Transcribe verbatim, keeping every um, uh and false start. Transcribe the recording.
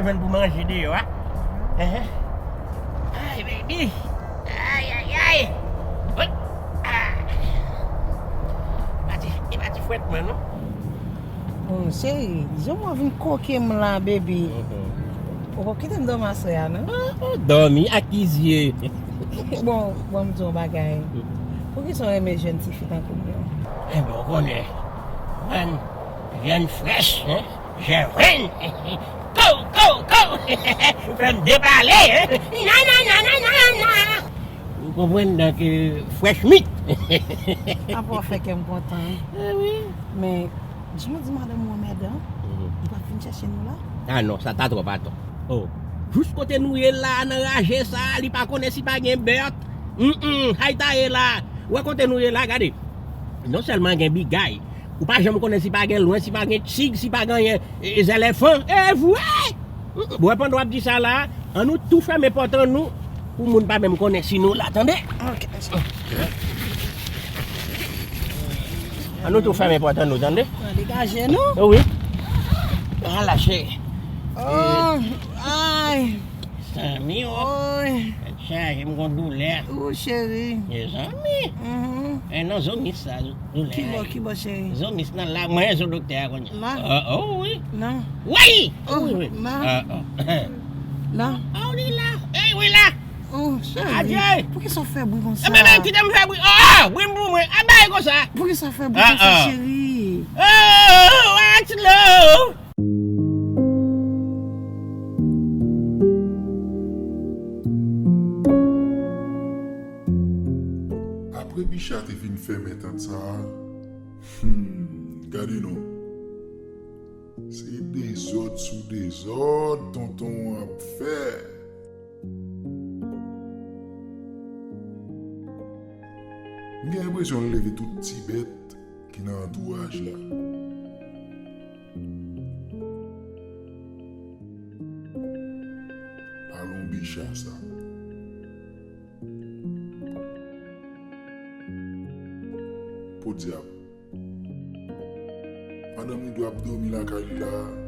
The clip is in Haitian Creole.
Jwenn pou manje deyò a. Enhen. Ay, baby. Ay, ay, ay. Wi. Ah. Pati, e pati fwèt mwen, non? Bon, cheri, jan w vin koke m la, baby. Ou pap kite m dòmi aswè a, non? Ah, ou dòmi ak ki zye? Bon, bon, m di w yon bagay. Poukisa w renmen jèn tifi tankou m yo? Enben, ou konnen, mwen, jèn frèch, hein? Jèn. Kou, kou, kou! Ou fè m depale, hein? Na, na, na, na, na, na! Ou konprann, donk, euh, fresh meat. Apa w fè kè m kontan. Eh wi. Men, jan w di madanm ou anmèdan, li pap vin chèche nou la? Ah non, sa ta twòp atò. Oh. Jis kote nou ye la, nan raje sa, li pa konnen si pa gen bèt. Mm, mm, hay ta ye la. Ou wè kote nou ye la, gade. Non sèlman gen bigay, ou pa janm konnen si pa gen lwen, si pa gen tig, si pa gen anyen, e, e zèlèfan. E vre! Bon, pandan w ap di sa la, ann nou tou fèmen pòt an nou, pou moun pa menm konnen si nou la, tande? Ok. Ann nou tou fèmen pòt an nou, tande? Ann degaje nou? Wi. Ala, cheri. Oh, ay. Zanmi, oh. Oy. Tèt chaje, m gon doulè. Ou cheri. Mezanmi. Mhm. E nan zomis sa, doulè. Ki bò, ki bò, cheri? Zomis nan la, mwen zo doktè a kounye a. La? Oh, oh, wi. Nan. Wi! Oh, wi, wi. La. Ah, ah. La? Oh, li la. Ey, wi la. Oh, cheri. Adye. Poukisa w fè bri konsa? E bebe, kite m fè bri. Oh, oh, bri m pou mwen. A bay konsa. Poukisa w fè bri konsa, cheri? Oh, oh, oh, oh, oh. Apre Bicha te fin fèmen tant sa a, hmm, gade non. Se dezòd sou dezòd tonton an ap fè. M gen enpresyon l leve tout ti bèt ki nan antouraj la. Alon Bicha sa. Podyab. Madanm li dwe ap dòmi lakay li la.